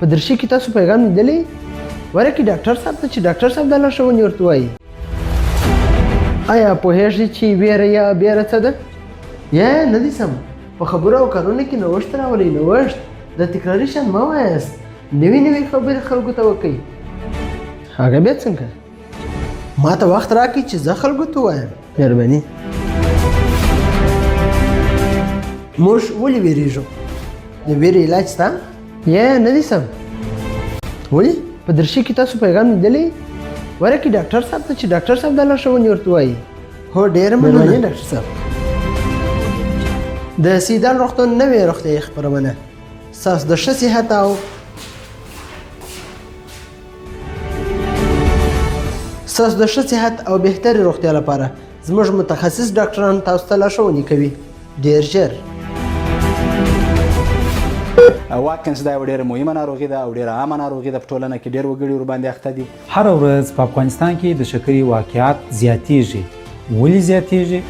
په درشي کې تاسو پیغام لیدلی؟ ورکې ډاکټر صاحب ته چې ډاکټر صاحب دا لارښوونې ورته وایي. آیا پوهېږئ چې ویره یا بیره څه ده؟ یا نه دي سم. په خبرو او کارونو کې نوښت راولئ، نوښت. د تکراري شیان مه وایاست، نوې نوې خبرې خلکو ته وکړئ. هغه بیا څنګه؟ ما ته وخت راکړئ چې زه خلکو ته ووایم. مهرباني. موږ ولې ویریږو؟ د ویرې علاج شته؟ یا نه دي سم. ولې؟ په درشي کې تاسو پیغام لیدلی؟ ورکې ډاکټر صاحب ته چې ډاکټر صاحب دا لارښوونې ورته وایي. هو ډېره مننه ډاکټر صاحب. د سیدال روغتون نوې روغتیايي خپرونه ستاسو د ښه صحت او ستاسو د ښه صحت او بهترې روغتیا لپاره زموږ متخصص ډاکټران تاسو ته لارښوونې کوي. ډېر ژر. واکنس دا یوه ډېره مهمه ناروغي ده او ډېره عامه ناروغي ده، په ټولنه کې ډېر وګړي ورباندې اخته دي. هره ورځ په افغانستان کې د شکرې واقعات زیاتیږي. ولې زیاتیږي؟